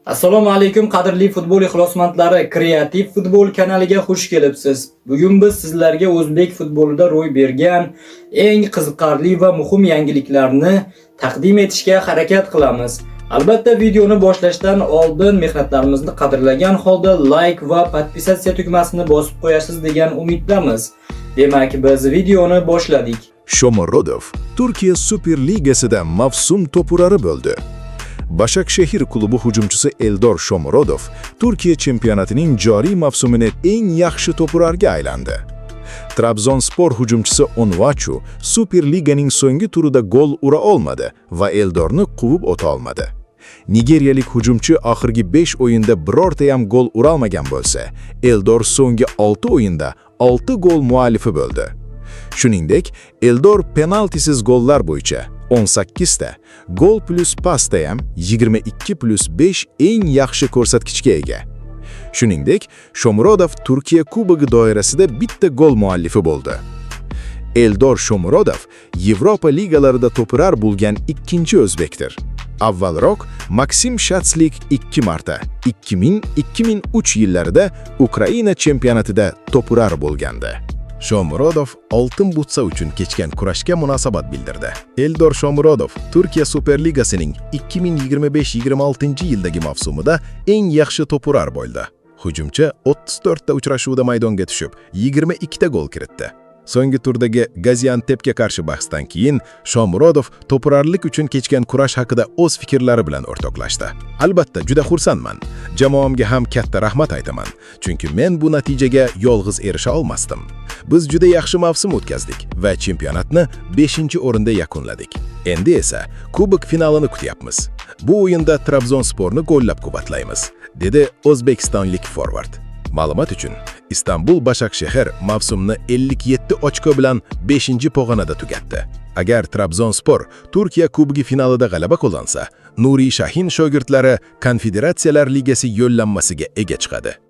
Assalomu alaykum, qadrli futbol ixlosmandlari, Kreativ futbol kanaliga xush kelibsiz. Bugun biz sizlarga o'zbek futbolida ro'y bergan eng qiziqarli va muhim yangiliklarni taqdim etishga harakat qilamiz. Albatta, videoni boshlashdan oldin mehnatlarimizni qadrlagan holda like va подписаться tugmasini bosib qo'yasiz degan umiddamiz. Demak, biz videoni boshladik. Shomurodov Turkiya Superligasida mavsum to'purari bo'ldi. Başakşehir klubi hujumchisi Eldor Shomurodov Turkiya chempionatining joriy mavsumini eng yaxshi to'purarga aylandi. Trabzonspor hujumchisi Onuachu Superliganing so'nggi turida gol ura olmadi va Eldorni quvib o'ta olmadi. Nigeriyalik hujumchi oxirgi 5 o'yinda birorta ham gol urolmagan bo'lsa, Eldor so'nggi 6 o'yinda 6 gol muallifi bo'ldi. Shuningdek, Eldor penaltisiz gollar bo'yicha 18 ta, gol plus pasda ham 22 plus 5 eng yaxshi ko'rsatkichga ega. Shuningdek, Shomurodov Turkiya Kubogi doirasida bitta gol muallifi bo'ldi. Eldor Shomurodov Yevropa ligalarida to'purar bo'lgan ikkinchi o'zbekdir. Avvalroq Maksim Shatslik 2 marta 2000-2003 yillarida Ukraina chempionatida to'purar bo'lgandi. Shomurodov Oltin butsa uchun kechgan kurashga munosabat bildirdi. Eldor Shomurodov Turkiya Superligasining 2025-26 yildagi mavsumida eng yaxshi to'purar bo'ldi. Hujumchi 34 ta uchrashuvda maydonga tushib, 22 ta gol kiritdi. So'nggi turdagi Gaziantepga qarshi bahsdan keyin Shomurodov to'purarlik uchun kechgan kurash haqida o'z fikrlari bilan o'rtoqlashdi. "Albatta, juda xursandman. Jamoamga ham katta rahmat aytaman, chunki men bu natijaga yolg'iz erisha olmasdim. Biz juda yaxshi mavsum o'tkazdik va chempionatni 5-o'rinda yakunladik. Endi esa kubok finalini kutyapmiz. Bu o'yinda Trabzonsporni qo'llab-quvvatlaymiz", dedi o'zbekistonlik forvard. Ma'lumot uchun, Istanbul Başakşehir mavsumni 57 ochko bilan 5-pog'onada tugatdi. Agar Trabzonspor Turkiya Kubogi finalida g'alaba qozonsa, Nuri Shahin shogirdlari Konfederatsiyalar Ligasi yo'llanmasiga ega chiqadi.